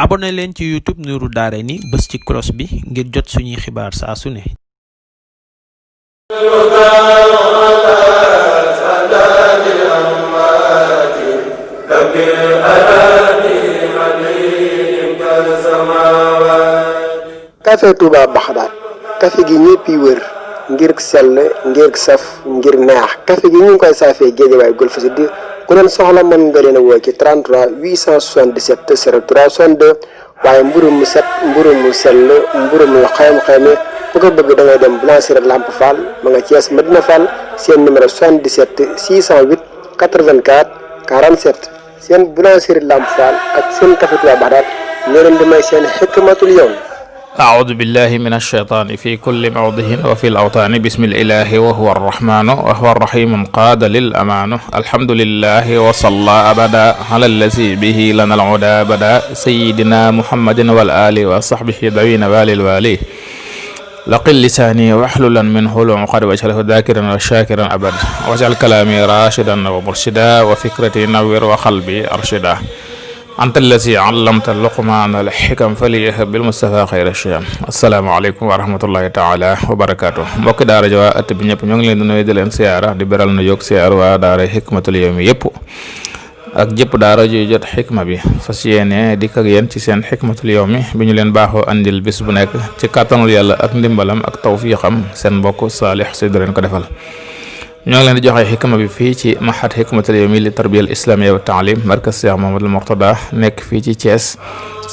abonné leen ci YouTube Nourou Darayni bës ci cloche bi ngir jot suñuy xibaar saa su ne. café Touba Baxdaat café gi ñëpp yi wër ngir sell ngir saf ngir neex café gi ñu ngi koy saafee Géejawaay Golf Sud ku leen soxla mën nga leen a woo ci 33 877 03 62 waaye mburu mu set mburu mu sell mburu mu xayma bu ko bëgg da ngay dem boulangerie Lamp Fall ma nga Thiès Medina Fall seen numéro 77 608 84 47 seen boulangerie Lamp Fall ak seen café Touba Baxdaat ñoo leen di may seen xikmatul yawm. أعوذ بالله من الشيطان في كل موضع وفي الأوطان بسم الإله وهو الرحمن وهو الرحيم قاد للأمان الحمد لله وصلى أبدا على الذي به لنا العدا بدا سيدنا محمد والآل وصحبه ذوين والي الوالي لقل لساني واحللا منه العقد واجعله ذاكرا وشاكرا أبدا واجعل كلامي راشدا ومرشدا وفكرتي نور وقلبي أرشدا anta allasi allamta luqmaan alxikam faliyah bil mustafa xayra shiyam asalaamaaleykum wa rahmatullahi taala wa barakaatu mbokki daara ji waa ëtt bi ñëpp ñoo ngi leen di nuyu di leen siyaara di beral na jóg siyaar waa daara xikmatul yawmi yëpp ak jëpp daara ji jot xikma bi fas yéene dikk ak yéen ci seen xikmatul yawmi bi ñu leen baaxoo andil bis bu nekk ci kàttanul yàlla ak ndimbalam ak tawfiixam seen mbokk Saalix Si di leen ko defal ñoo ngi leen di joxe xikma bi fii ci mahad xikmatul yawmi li tarbiya al islamiyya wa taalim markaz Cheikh Mamadou Mourtada nekk fii ci Thiès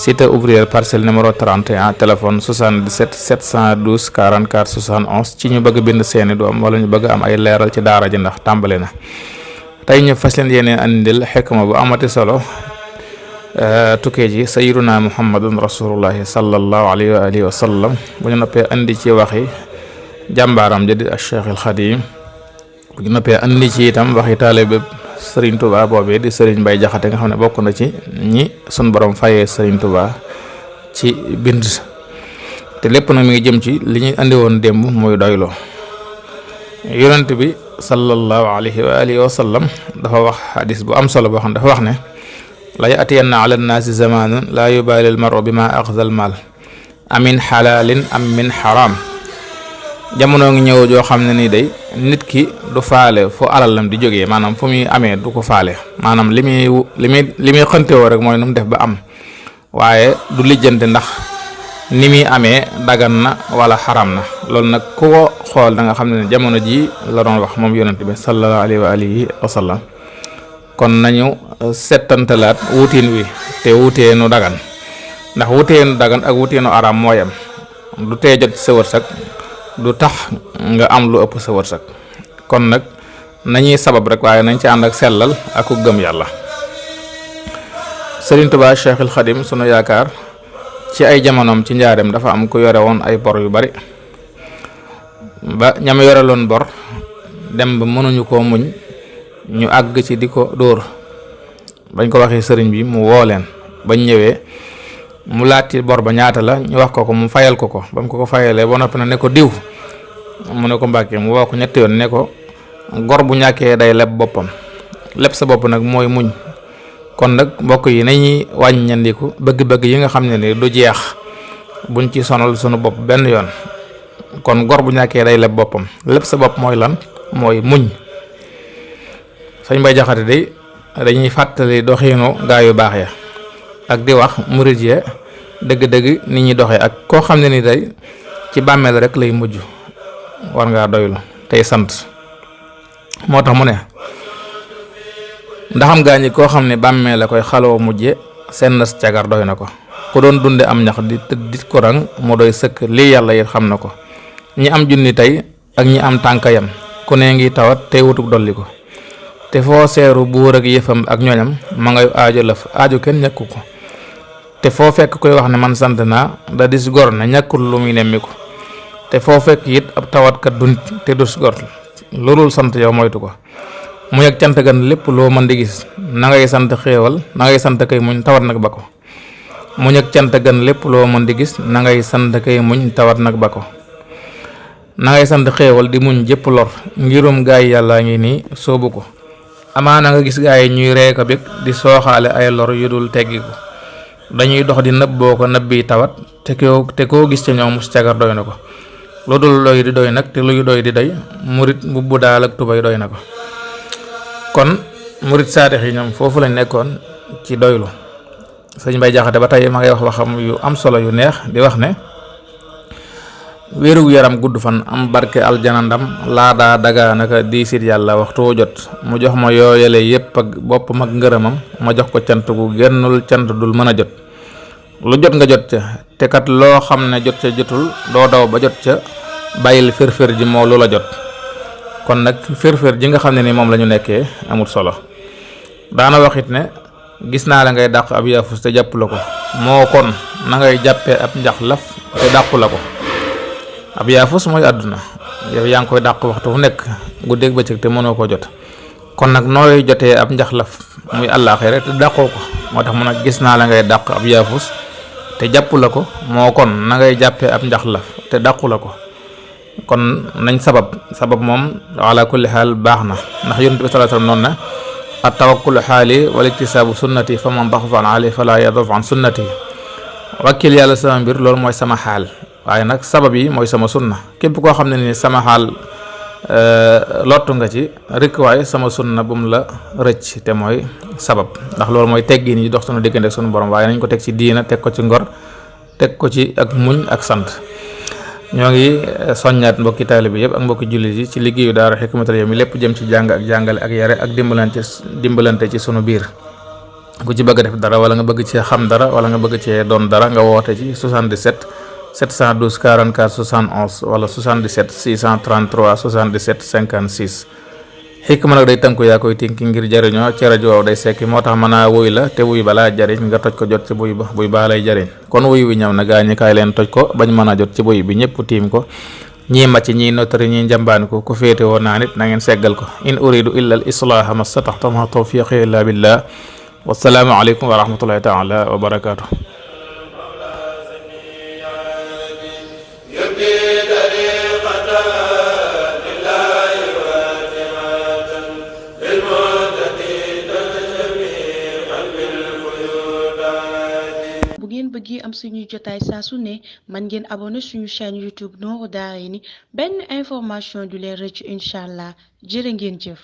cité ouvrière parcelle numéro 31 téléphone 77 712 44 71 ci ñu bëgg bind seeni doom wala ñu bëgg am ay leeral ci daara ji ndax tàmbali na tey ñu fas leen yéene andil xikma bu amati solo tukkee ji sayyiduna muhammadun rasulullahi sallallahu alayhi wa alihi wa sallam bu ñu noppee andi ci waxi jàmbaaram jadi al Cheikh al Xadim bu ñu noppee andi ci itam waxi taalibe Serigne Touba boobee di Serigne Mbaye Jaxate nga xam ne bokk na ci ñi sun borom fayee Serigne Touba ci bind te lépp nag mi ngi jëm ci li ñuy andi woon démb muy doyloo yonent bi sallallahu alayhi wa alihi wa sallam dafa wax hadis bu am solo boo xam ne dafa wax ne la yatiyanna ala nnaasi zamanun la yubaali al maru bi ma axza al maal amin xalaalin am min xaraam jamono ngi ñëw joo xam ne nii day nit ki du faale fu alalam di jógee maanaam fu muy amee du ko faale maanaam li muy xëntewoo rek mooy nu mu def ba am waaye du lijjante ndax ni muy amee dagan na wala xaram na loolu nag ku ko xool da nga xam ne jamono ji la doon wax moom yonent bi sallallahu alayhi wa alihi wa sallam kon nañu settantalaat wutiin wi te wuteenu dagan ndax wuteenu dagan ak wuteenu araam mooyam du tee jot sa wërsëg du tax nga am lu ëpp sa wërsëg kon nag nañuy sabab rek waaye nañ ci ànd ak sellal ak ku gëm yàlla. Serigne Touba Cheikh al Xadim sunu yaakaar ci ay jamonoom ci njaareem dafa am ku yore woon ay bor yu bari ba ñam yore loon bor dem ba mënuñu koo muñ ñu àgg ci di ko dóor bañ ko waxee sëriñ bi mu woo leen bañ ñëwee mu laati bor ba ñaata la ñu wax ko mu fayal ko ba mu ko fayalee ba noppi na ne ko diw mu ne ko Mbàkke mu woo ko ñetti yoon ne ko gor bu ñàkkee day leb boppam leb sa bopp nag mooy muñ kon nag mbokk yi nañuy wàññandiku bëgg-bëgg yi nga xam ne ni du jeex buñ ci sonal sunu bopp benn yoon kon gor bu ñàkkee day leb boppam leb sa bopp mooy lan mooy muñ Sëñ Mbay Jaxate day dañuy fàttali doxiinu gaa yu baax ya ak di wax murid ya dëgg-dëgg nit ñi doxee ak koo xam ne ni day ci bàmmeel rek lay mujj war ngaa doylu tey sant moo tax mu ne ndaxam gaa ñi koo xam ne bàmmeel la koy xaloo mujje seen nas cagar doy na ko ku doon dunde am ñax di tëddit ko rang mu doy sëkk lii yàlla it xam na ko ñi am junni tey ak ñi am tànka yam ku ne ngi tawat tey wutuk dolli ko te foo seeru buur ak yëfam ak ñooñam ma ngay aajo lëf aajo kenn ñàkku ko te foo fekk koy wax ne man sant naa da dis gor ne ñàkkul lu muy nemmiku te foo fekk it ab tawatkat du nit te dus gor loolul sant yow moytu ko muñ ak cant gan lépp loo mën di gis na ngay sant xéewal na ngay sant kay muñ tawat nag ba ko muñ ak cant gan lépp loo mën di gis na ngay sant kay muñ tawat nag ba ko na ngay sant xéewal di muñ jëpp lor ngirum gaay yàllaa ngi nii soobu ko amaana nga gis gaa yi ñuy reeka bég di sooxaale ay lor yu dul teggiku dañuy dox di nëbboo ko nëbbi tawat te koo gis ca ñoom mus cagar doy na ko. lu dul doy di doy nag te luy doy di doy murit mbubb daal ak tubay doy na ko. kon murit saadix yi ñoom foofu lañ nekkoon ci doylu. sëñ Mbay Jaxate ba tey ma ngay wax waxam yu am solo yu neex di wax ne wéeru yaram gudd fan am barke aljana ndam laa daa daga naka diisit yàlla waxtu wu jot mu jox ma yooyale yépp ak boppam ak ngërëmam ma jox ko cant gu gennul cant dul mën a jot. lu jot nga jot ca te kat loo xam ne jot ca jotul doo daw ba jot ca bàyyil fër-fër ji moo lu la jot. kon nag fër-fër ji nga xam ne ni moom la ñu nekkee amul solo. daana waxit ne gis naa la ngay dàq ab yaafus te jàpp la ko moo kon na ngay jàppee ab njaxlaf te dàqu la ko. ab yaafus mooy àdduna yow yaa ngi koy dàq waxtu fu nekk guddeeg bëccëg te mënoo koo jot. kon nag nooy jotee ab njaxlaf muy àllaaxira te dàqoo ko moo tax mu nag gis naa la ngay dàq ab yaafus te jàpp la ko moo kon na ngay jàppee ab njaxlaf te dàqu la ko. kon nañ sabab moom ala kulli xaal baax na ndax yonent bi sallallahu alayhi wasallam noonu na at tawakkulu xaali wal iktisaabu sunnati fa man daxafa an ali fala yadaf an sunnati. wakkil yàlla sama mbir loolu mooy sama xaal waaye nag sabab yi mooy sama sunna. képp koo xam ne ni sama xaal lottu nga ci rek waaye sama sunna bu mu la rëcc te mooy sabab ndax loolu mooy teggin yi dox sunu diggante ak sunu borom waaye nañ ko teg ci diina teg ko ci ngor teg ko ci ak muñ ak sant. ñoo ngi soññaat mbokki taalibe bi yëpp ak mbokki jullit yi ci liggéeyu daara Hikmatul Yawmi lépp jëm ci jàng ak jàngale ak yare ak dimbalante ci sunu biir. ku ci bëgg def dara wala nga bëgg cee xam dara wala nga bëgg cee doon dara nga woote ci 77 712 44 71 wala 77 633 77 56. Hikma nag day tënku yaa koy tinki ngir jariñoo ci rajo waaw day sekki moo tax mën a wuy la te wuy balaa jariñ nga toj ko jot ci buy baa lay jariñ. kon wuy wi ñëw na gaa ñi kaay leen toj ko bañ mën a jot ci buy bi ñëpp tiim ko ñii màcc ñii notari ñii njambaani ko ku féete woon naa nit na ngeen seggal ko in uridu illa al islaha mastataxta ma tawfiqi illa billah wassalaamu aleykum wa rahmatullahi taala wa barakaatu. bëgg am suñuy jotaay saa su ne man ngeen abonné suñu chaîne YouTube Nourou Darayni benn information du leen rëcc incha allah jërë ngeen jëf.